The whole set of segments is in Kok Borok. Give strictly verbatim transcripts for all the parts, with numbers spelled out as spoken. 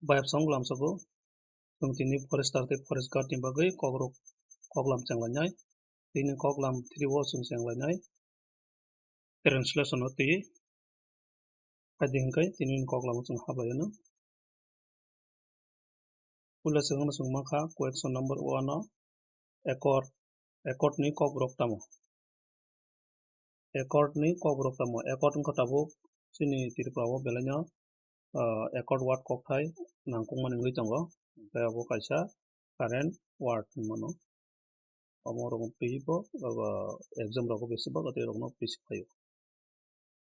Bayapsong lamsogo. Chwng tini forester tei forest guard ni bagwi kokrok koklam chenglainai. Tini koklam three o chwng chenglainai. Translation o twi. Phaidi hwnkhe tini koklamo chwng hablai ano. Puila chwng ano chwng mankha question number one o accord, accord ni kokborok tamo? Accord ni kokborok tamo? Accord wngkha tabuk chini Tripura o belai no, ah, accord word kokthai nangkukmani wngwi tongo. Tei abo kaisa current word hinwi mano. Omo rok twibo, abo exam rogo besi bago tei rokno bisi phaio.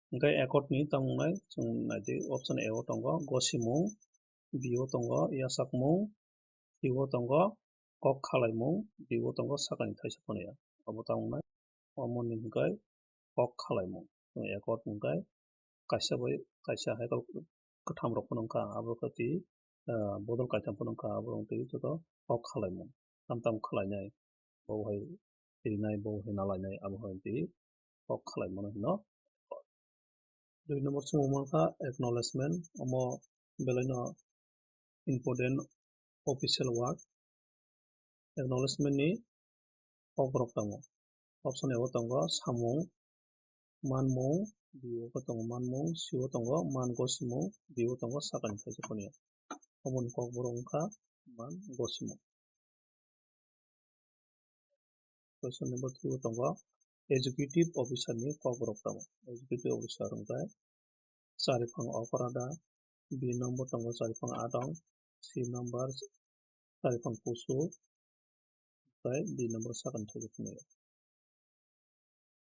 Hwnkhe accord ni tamo wngnai chwng naidi, option A o tongo gosimung, B o tongo yachakmung, C o tongo kok khalaimung, D o tongo sakani thaisa phano ya. Obo tamo wngnai, omo ni hwnkhe kok khalaimung. Chwng accord hwnkhe kaisa bai kaisa hai khe kwtham rok phano wngkha, abo khe twi, ah, bodol kaitham phano wngkha, abo wng twi joto kok khalaimung, tam tam khwlainai, bo hai rinai, bo hai nalainai, abo hai twi kok khwlaimano hino. Dui number chwng mankha acknowledgement, omo belai no important official word. Acknowledgement ni kokborok tamo? Option A o tongo samung, manmung, B o tongo manmung, C o tongo man gosimung, D o tongo sakani thaisa phano ya. Omo ni kokborok wngkha man gosimung. Question number three o tongo executive officer ni kokborok tamo? Executive officer wngkha Chariphang okra da, B number tongo chariphang adong, C number chariphang kusu, tei D number sakani thaisa phano ya.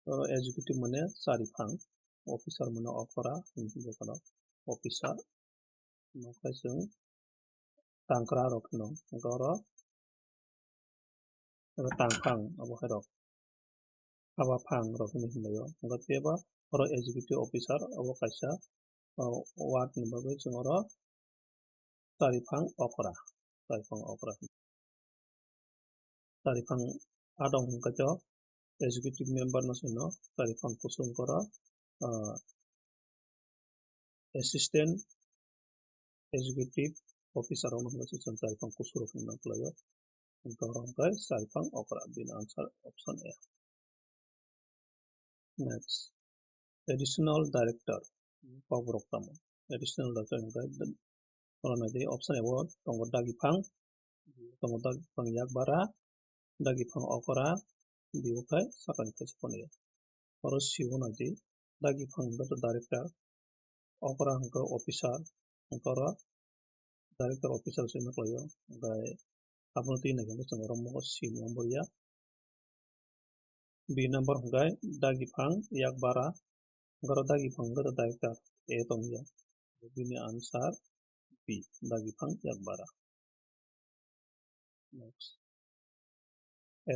Oro executive mane chariphang, officer mane okra, hinwi hwnjak ano officer. Nokhlai chwng tangkra rok hino, hwnkhe oro oro tangphang abo hai rok, habaphang rok hinwi hwnlaio. Hwnkhe teibo oro executive officer abo kaisa, o, ward ni bagwi chwng oro chariphang okra, chariphang okra. Chariphang adong hwnkhe to executive member no sino chariphang kusu hwnkhe oro, ah, assistant executive officer rok no hwnkhe chwng chariphang kusu rok hinwi nang khlaio. Hwnkhe oro hwnkhe chariphang okra, bini answer option A. Next, additional director kokborok tamo? Additional director hwnkhe oro naidi, option A o tongo dagiphang, tongo dagiphang yakbara, dagiphang okra, B o khai sakani thaisa phano ya. Oro C o naidi, dagiphang hwnkhe to director, okra hwnkhe officer, hwnkhe oro director officer se hinwi khlaio, hwnkhe abono twi naikhe chwng oro C ni number ya. B number hwnkhe dagiphang yakbara, hwnkhe oro dagiphang hwnkhe to director A tongya. Bini answer B, dagiphang yakbara. Next.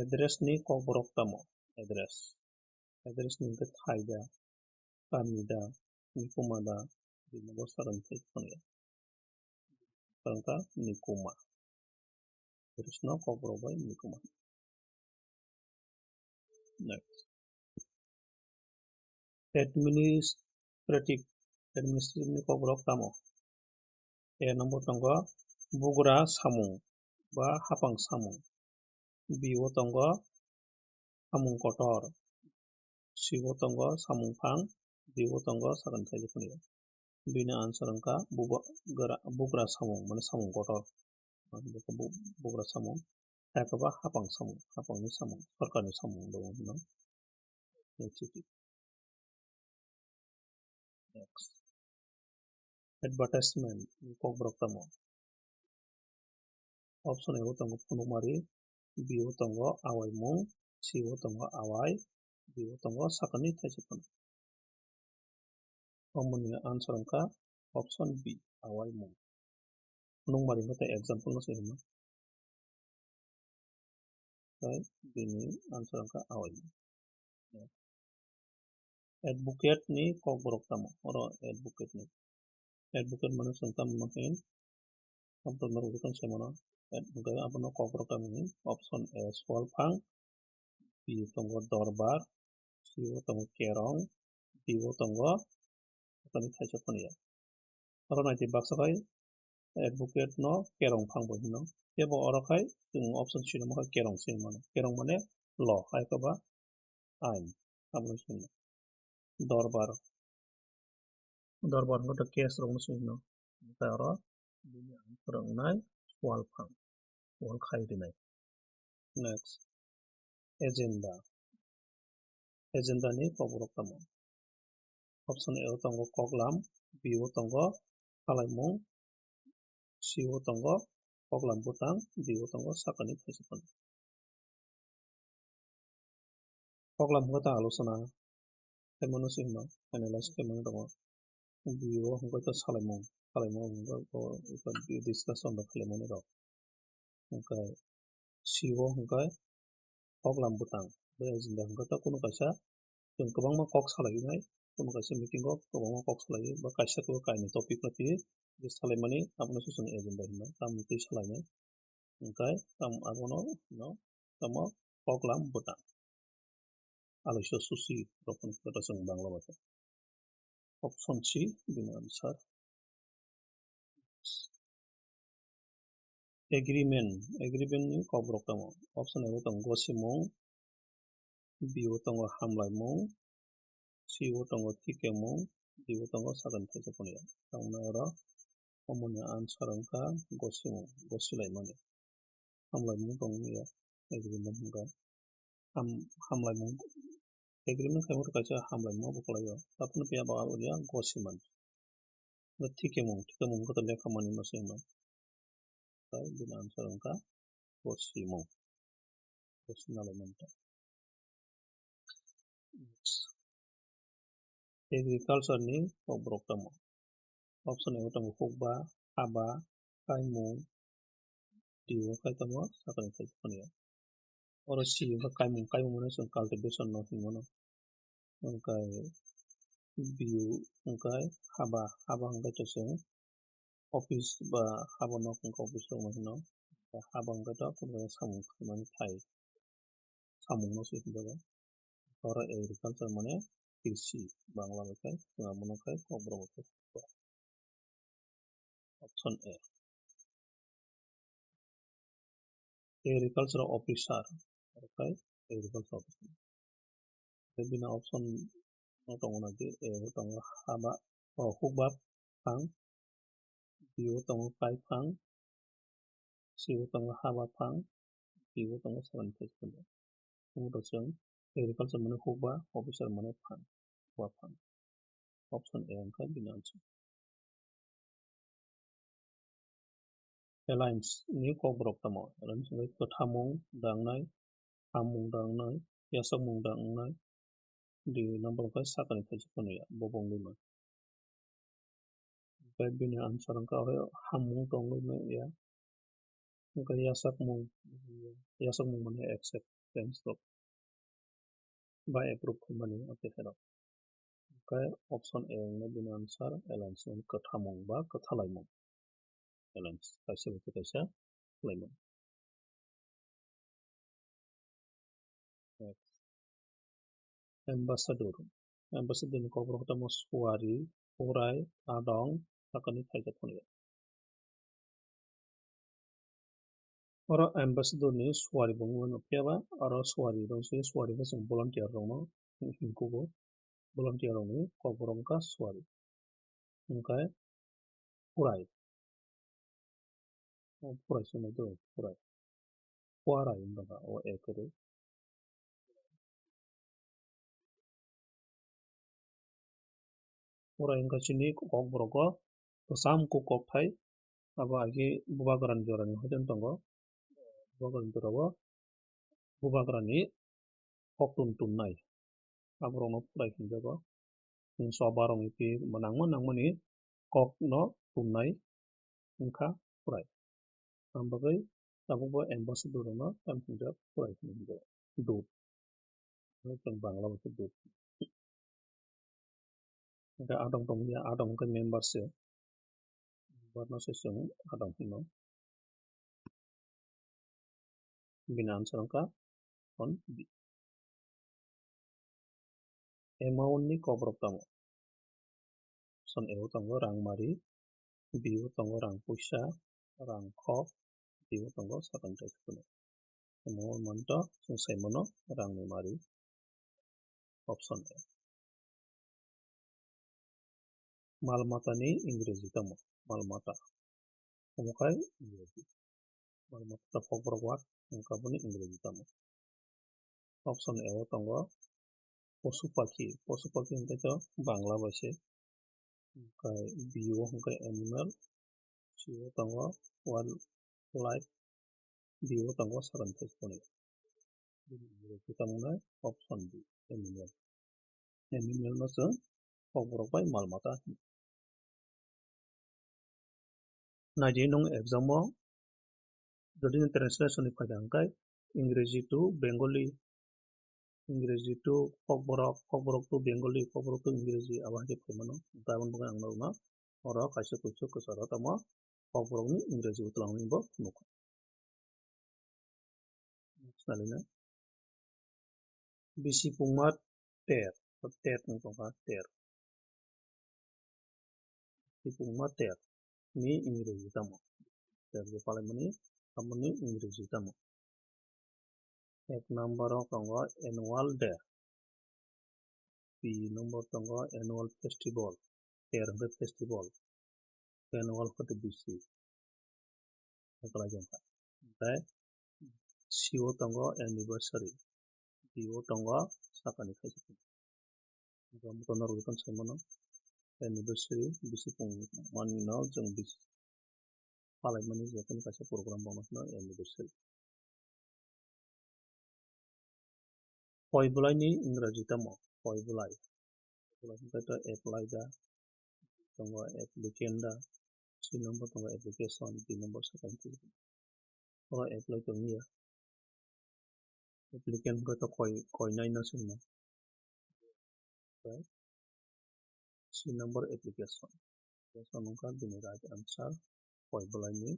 Address ni kokborok tamo? Address. Address ni hwnkhe thai da, kami da, nikuma da, bini bo sakani thaisa phano ya. Tangka nikuma. Address no kokborok bai nikuma. Next. Administrative, administrative ni kokborok tamo? A number tongo bugra samung ba hapang samung. B o tongo samung kotor. C o tongo samung phang. D o tongo sakani thaisa phano ya. Bini answer wngkha buba-, gra-, bugra samung, mane samung kotor. Mane bukha bu-, bugra samung. Hai khe ba hapang samung, hapangni samung, sorkarni samung dong hino. Next. Advertisement ni kokborok tamo? Option A o tongo phunukmari, B o tongo awaimung, C o tongo awai, D o tongo sakani thaisa phano. Omoni answer wngkha option B, awaimung. Phunukmari hwnkhe example no se hino. Tei bini answer wngkha awaimung. Advocate ni kokborok tamo? Oro advocate ni. Advocate mane chwng tamo hino? Aboni rwgwi tong se mano. Ad-, hwnkhe abono kokborok tamo hino? Option A, solphang, B tongo dorbar, C o tongo kerong, D o tongo thaisa phano ya. Oro naidi baksa bai advocate no kerong phang bo hino. Kebo oro khai chwng option C no ma khai kerong se mano. Kerong mane law, hai khe ba ain. Abono se hino. Dorbar. Dorbar hwnkhe case rokno se hino. Tei oro bini ang phwrwngnai wal phang, wal khai rwnai. Next, agenda. Agenda ni kokborok tamo? Option A o tongo koklam, B o tongo salaimung, C o tongo koklam bwtang, D o tongo sakani thaisa phano. Koklam hwnkhe ta alochona khaimano se hino, analyze khaimano tongo. B o hwnkhe ta salaimung, salaimung hwnkhe bo discussion rok khailaimani rok. Hwnkhe C o hwnkhe koklam bwtang. Bai agenda hwnkhe ta kunu kaisa chwng kwbangma kok salai nai, kunu kaisa meeting o kwbangma kok salai ba kaisa khe kainwi topic no twiwi je salaimani abono se chwng agenda hino, tamni twi salainai. Hwnkhe tam abono hino tamo koklam bwtang. Aloiso susi rokni kotha chwng Bangla bai khe. Option C bini answer. Agreement, agreement ni kokborok tamo? Option A o tongo gosimung, B o tongo hamlaimung, C o tongo thikemung, D o tongo sakani thaisa phano ya. Tamo oro omoni answer wngkha gosimung, gosilaimani. Hamlaimung tongmani ya, agreement wngkha. Ham-, hamlaimung, agreement khaimung kaisa hamlaimung bo kwlaio. Taphano phiya ba abo ya gosimani. Thikemung, thikemung wngkha lekhamani no se hino. Tei bini answer wngkha gosimung. Gosi nalai manta. Agriculture ni kokborok tamo? Option A o tongo hukba, haba, kaimung, D o khai tamo sakani khai phano ya. Oro C wngkha kaimung, kaimung mane chwng cultivation no hinmano. Hwnkhe B o hwnkhe haba, haba hwnkhe to chwng office ba haba nok hwnkhe office rok no hino. Haba hwnkhe to kunu samung khaimani thai, samung no se hinjago. Oro agriculture mane krishi, Bangla bai khai, chwng abono khai kokborok bai khai. Option A. Agriculture officer, oro khai agriculture officer. Tei bini option no tongo na di, A o tongo haba, o hukba phang, B o tongo kai phang, C o tongo haba phang, D o tongo sakani thaisa phano. Omo to chwng agriculture mane hukba, officer mane phang, hukba phang. Option A wngkha bini answer. Alliance ni kokborok tamo? Alliance wngkha kwthamung dangnai, hamung dangnai, yasakmung dangnai, D number wngkha sakani thaisa phano ya, bo bo wngwi mano. Hwnkhe bini answer wngkha o hamung tongwi manya. Hwnkhe yasakmung, yasakmung mane acceptance rok ba approve khaimani o teherok. Hwnkhe option A wngkha bini answer, alliance wngkha kwthamung ba kwthalaimung. Alliance kaisa bai kaisa khlaimung. Ambassador. Ambassador ni kokborok tamo suari, purai, adong, sakani thaisa phano ya. Oro ambassador ni suari bo wngmano phiya ba oro suari rok se, suari khe chwng volunteer rok no hinkugo, volunteer rok ni kokborok wngkha suari. Hwnkhe purai. O purai se nai do, purai. Puarai wngkha o ekre. Purai wngkha chini kokborok o kwcham kuk kokthai. Abo agi bubagrani jorani hoiten tongo. Bubagrani jorao bubagrani kok tun tunnai. Aborokno purai hinjago. Chwng choba rokni twi nangma nangmani kokno tunnai wngkha purai. Ang bagwi tabukbo ambassador rokno tamo hinjak purai hinwi hinjago. Dut. Chwng Bangla bai khe dut. Hwnkhe adong tongya, adong hwnkhe member se. Member no se chwng adong hino. Bini answer wngkha option B. Amount ni kokborok tamo? Option A o tongo rangmari, B o tongo rang puisa, rang khok, D o tongo sakani thaichukmani. Omo manto chwng sai mano rangni mari. Option A. Mal matani Ingreji tamo? Mal mata. Omo khai Ingreji. Mal mata ta kokborok word, wngkha boni Ingreji tamo? Option A o tongo posu pakhi. Posu pakhi hwnkhe to Bangla bai se. Hwnkhe B o hwnkhe animal, C o tongo wildlife, D o tongo sakani thaichukmani. Bini Ingreji tamo hwnai option B, animal. Animal no chwng kokborok bai mal mata hino. Naidi nwng exam o jodi nwng translation ni phaida hwnkhe Ingreji to Bengali, Ingreji to kokborok, kokborok to Bengali, kokborok to Ingreji, abo hai khe phai mano. Hwnkhe aboni bagwi ang norokno oro kaisa kuisu kwcharo tamo kokborokni Ingreji bo twlangwi bo phunukha. Next nalina. Bisi pungma ter, ter wng tongkha ter. Bisi pungma ter ni Ingreji tamo? Ter je palaimani, aboni Ingreji tamo? Ek number o tongo annual day. B number tongo annual festival. Ter hwnkhe festival. Annual hwnkhe bisi. Kwlai jongkha. Tei C o tongo anniversary. D o tongo sakani thaichukmani. Jotono rwgwi tong sai mano. Anniversary bisi pungmani no chwng bisi palaimani je kunu kaisa program bono hino anniversary. Koi bwlaini Ingreji tamo? Koi bwlai. Koi bwlai hwnkhe to apply da, tongo applicant da, C number tongo application, D number sakani thaichukmani. Oro apply tongya. Applicant hwnkhe to koi, koinai no se hino. Right? C number application. Application wngkha bini right answer, koi bwlaini.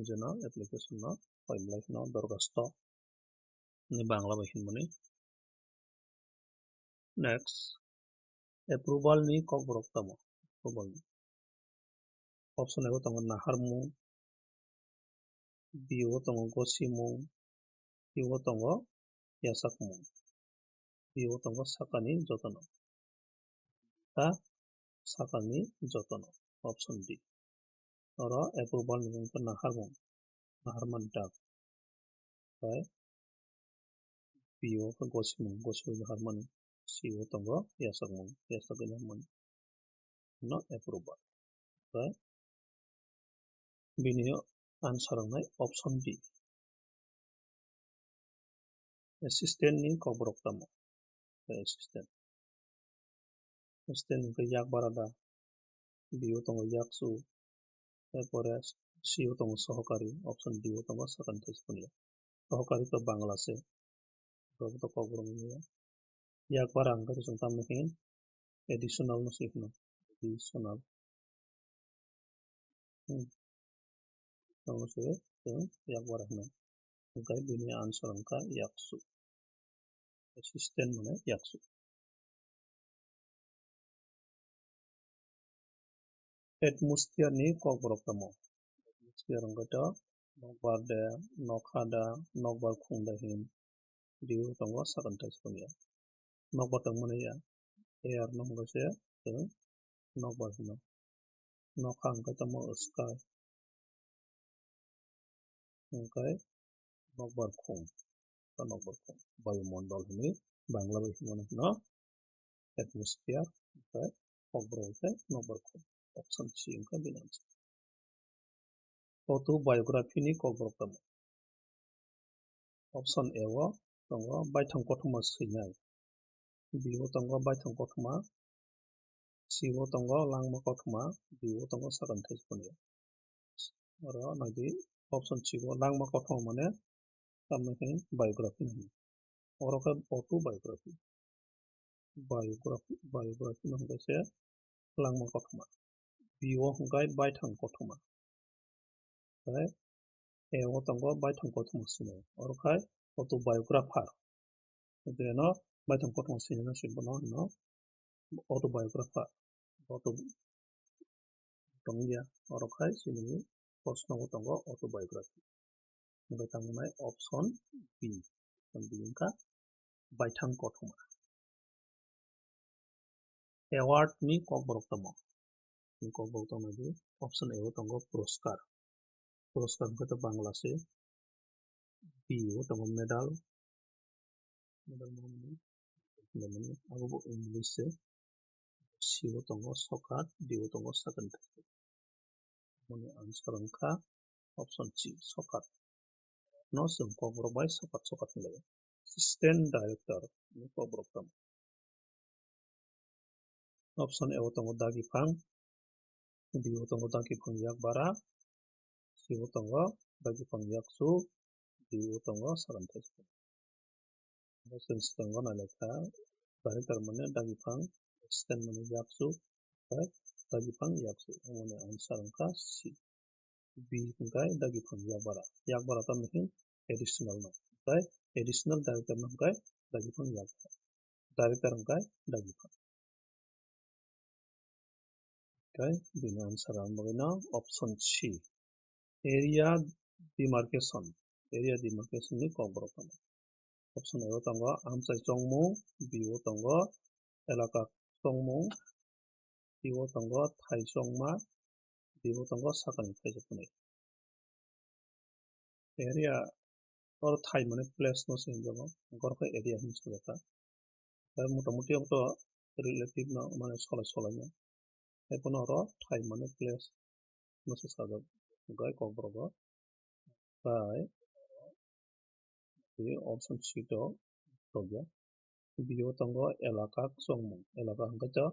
Jeno application no koi bwlai no dorkhasto ni Bangla bai hinmani. Next, approval ni kokborok tamo? Approval ni. Option A o tongo naharmung, B o tongo gosimung, C o tongo yachakmung, D o tongo sakani jotono. Ta sakani jotono. Option D. Oro approval ni wngkha naharmung, naharmani tak. Tei B o khe gosimung, gosimung naharmani. C o tongo yachakmung, yachakgwi naharmani. No approval. Tei bini answer wngnai option D. Assistant ni kokborok tamo? Tei assistant. Assistant hwnkhe yak barada, B o tongo yakchu, erpore C o tongo sohokari, option D o tongo sakani thaichukmani. Sohokari to Bangla se, abo to kokborok wngya. Yak bara hwnkhe to chwng tamni hwn additional no se hwno, additional. Hmm. Tamo se chwng yak bara hwno. Hwnkhe bini answer wngkha yakchu. Assistant mane yakchu. Atmosphere ni kokborok tamo? Atmosphere wngkha to nokbar de, nokha da, nokbar khung da hin. D o tongo sakani thaichukmani ya. Nokbar tongmani ya. Air no hwnkha se chwng nokbar hwno. Nokha hwnkhe tamo sky. Hwnkhe nokbar khung. Nokbar khung. Bayumondol hwnwi Bangla bai hwnmano hwno atmosphere, hwnkhe kokborok hwnkhe nokbar khung. Option C wngkha bini answer. Autobiography ni kokborok tamo? Option A o tongo baithang kothoma swinai. B o tongo baithang kothoma. C o tongo langma kothoma. D o tongo sakani thaichukmani. Oro naidi option C o langma kothoma mane tamni hwn biography hwn. Oro khe autobiography. Biography, biography no hwnkhe se langma kothoma. B o hwnkhe baithang kothoma. Tei A o tongo baithang kothoma swinai. Oro khai autobiographer. Jeno baithang kothoma swinai no se bono hino autobiographer. Auto-, tongya, oro khai chini proshno bo tongo autobiography. Hingke tamo nai option B, option B wngkha baithang kothoma. Award ni kokborok tamo? Ni kokborok tamo di option A o tongo puraskar. Puraskar hwnkhe to Bangla se. B o tongo medal. Medal mo mani, mani, abo bo English se. C o tongo sokat, D o tongo sakani thaichuk. Mani answer wngkha option C, sokat. No chwng kokborok bai sokat sokat hinlai. Assistant director ni kokborok tamo? Option A o tongo dagiphang, B o tongo dagiphang yakbara, C o tongo dagiphang yakchu, D o tongo sakani thaichuk. Bo chwng swkango nailai kha, director mane dagiphang, assistant mane yakchu, tei dagiphang yakchu. Mani answer wngkha C. B hwnkhe dagiphang yakbara. Yakbara tamni hin additional no. Tei additional director no hwnkhe dagiphang yakbara. Director hwnkhe dagiphang. Tei bini answer ang bagwi no option C. Area demarcation. Area demarcation ni kokborok tamo? Option A o tongo amchai chongmung, B o tongo elaka chongmung, C o tongo thai chongma, D o tongo sakani thai chongmani. Area, oro thai mane place no se hinjago, hwnkhe oro khe area hinwi sajak kha. Tei motamoti obo to relative no mane solai solai no. Tei bono oro thai mane place no se sajak, hwnkhe kokborok o. Tei tei option C to tongya. B o tongo elaka chongmung. Elaka hwnkhe to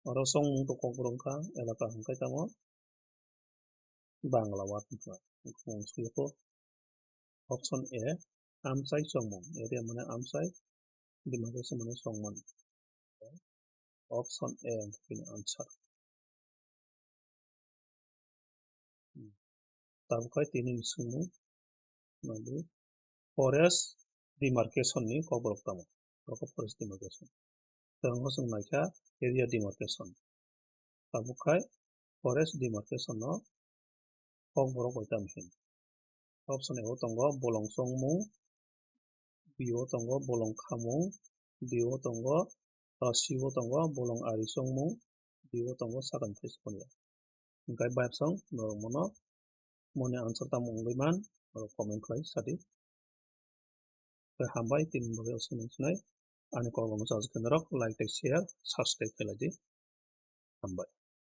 oro chongmung to kokborok wngkha, elaka hwnkhe tamo Bangla word wngkha. Option A, amchai chongmung. Area mane amchai, demarcation mane chongmung. Option A wngkha bini answer. Tabuk hai tini ni swngmung nadi, forest demarcation ni kokborok tamo? Oro khe forest demarcation. Tabuk chwng naikha area demarcation. Tabuk hai forest demarcation no kokborok bai tamo hin? Option A o tongo bolong chongmung, B o tongo bolong khamung, D o tongo, ah, C o tongo bolong ari chongmung, D o tongo sakani thai chongmung. Hwnkhe bayapsong norok mono moni answer tamo wngwi man, norok comment khlai sadi. Tei hambai tini bagwi aswk nung sinai. Ani kokno chajak khe norok like tei share, subscribe khlai di. Hambai.